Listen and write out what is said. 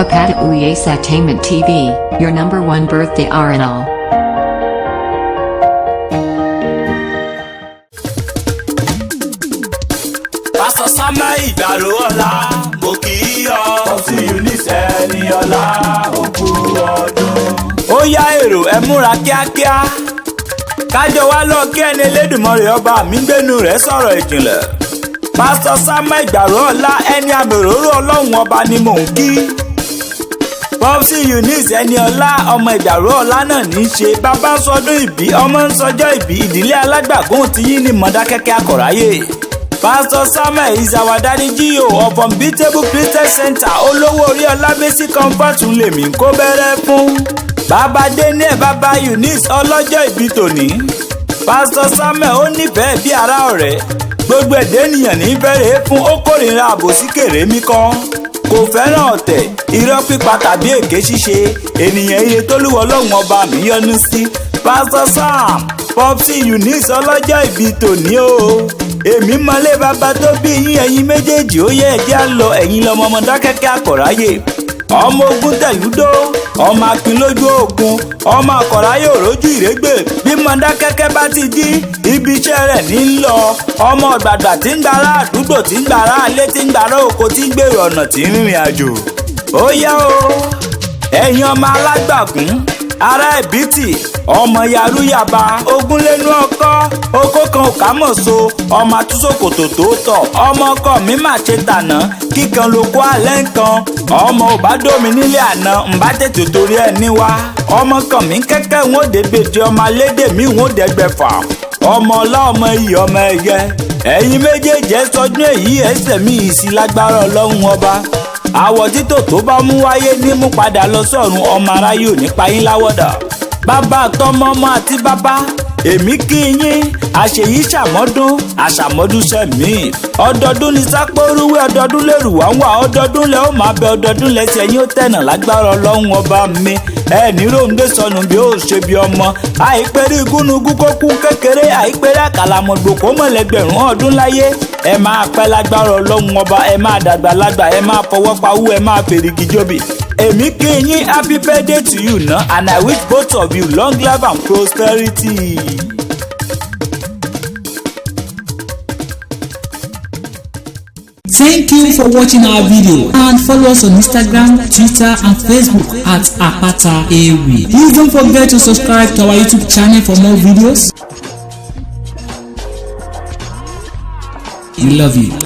Apata Uyes TV, your number one birthday RNL. Pásítọ̀ Samuel Ìgbàrò ọ̀la, mo kì í yọ. Popsi Eunice Ẹniọlá, òkú ọdún. Ó yá èrò, ẹ múra kíákíá. Kájọ wá lọ kí ẹni Elédùmarè ọba mi gbénu rẹ̀ sọ̀rọ̀ ìjìnlẹ̀. Pásítọ̀ Samuel Ìgbàrò ọ̀la, ẹni àmì òróró Ọlọ́run ọba ni mò ń kí. Popsi Eunice Ẹniọlá, ọmọ Ìgbàrò ọ̀la náà ní í ṣe. Bàbá ń sọdún ìbí, ọmọ ń sọjọ́ ìbí, ìdílé alágbàgún ti yín ní Mọ̀dákẹ́kẹ́ Akọ̀ráyè. Pastor Samuel is our daddy G.O. of Unbeatable Christian Center, olówó orí Ọlábísí Comfort lèmi ń kó bẹ̀rẹ̀ fún. Bàbá Daniel, bàbá Eunice ọlọ́jọ́ ìbí tòní. Pastor Samuel ó nífẹ̀ẹ́ bí ara ọ̀rẹ́. Gbogbo ẹ̀dẹ́ ènìyàn ní bẹ̀rẹ̀ fún, ó kórìíra àbòsí kèrè mí kọ́. Kò fẹ́ràn ọ̀tẹ̀, irọ́ pípa tàbí èké ṣíṣe. Ènìyàn iye tólúwọ́ Ọlọ́run ọba mi yọ́nú sí. Pastor Sam, Popsi Eunice ọlọ́jọ́ ìbí tòní o, èmi mọlé bàbá tó bí yín, ẹ̀yin méjèèjì ó yẹ ẹjẹ́ á lọ. Ẹ̀yin lọmọ Mọdákẹ́kẹ́ Àkọ̀ráyè, ọmọ ogun tẹ̀lúdó, ọmọ akin lójú ogun, ọmọ Àkọ̀ráyè òrójú ìrégbè. Bí Mọdákẹ́kẹ́ bá ti jí, ibi iṣẹ́ rẹ̀ ní í lọ. Ọmọ ọ̀gbàgbà tí ń gbàrà àdúgbò, tí ń gbàrà alé, tí ń gbàrà oko, tí ń gbèrò ọ̀nà, tí ń rìnrìn àjò. Ó yá o, ẹ̀yin ọmọ alágbàkún, ará ẹ̀bìtì, ọmọ yarúyàbá ogúnlénú ọkọ okó kan ò kámọ̀ so, ọmọ atúnṣòkòtò tó tọ̀, ọmọ ọkọ mi mà ṣe tànà kíkan ló kó alẹ́ nǹkan, ọmọ ò bá dómi nílé àná ǹbá tètè torí ẹ̀ níwá, ọmọ kan mi kẹ́kẹ́ ń ó dégbèjì, ọmọ alédè mi ń ó dẹ́gbẹ̀fà, ọmọ ọlá, ọmọ iyì, ọmọ ẹ̀yẹ. Ẹ̀yin méjèèjì ẹ sọdún èyí, ẹsẹ̀ mi ìsì lágbára Ọlọ́run ọba. Àwọ̀ títò tó bá mú wáyé ní mú padà lọ sọ́run, ọmọ aráyé ò ní pa yín láwọ̀dà. Bàbá àtọmọ, ọmọ àti bàbá, èmi kí yín àṣeyí ṣàmọ́dún, àṣàmọ́dún sẹ́mi. Ọdọọdún ní sápóruwé, ọdọọdún lèrú wá ń wà, ọdọọdún lẹ ó máa bẹ, ọdọọdún lẹsẹ̀ yín ó tẹ̀nà lágbára Ọlọ́run ọba mi. Ẹ ní ròǹdé sọnù bí ó ṣe bí ọmọ. Àìpẹ́rẹ́ igúnnugún kó kún kékeré, àìpẹ́rẹ́ àkàlàmọ̀gbò kó mọ̀lẹ́gbẹ̀rún ọdún láyé. Ẹ máa pẹ́ lágbára Ọlọ́run ọba, ẹ máa dàgbà lágbà, ẹ máa fọwọ́ pawú, ẹ máa fèrègì jóbi. Èmi kí yín, happy birthday to you na, and I wish both of you long life and prosperity. Thank you for watching our video and follow us on Instagram, Twitter and Facebook at Apata Ewi. Please don't forget to subscribe to our YouTube channel for more videos. We love you.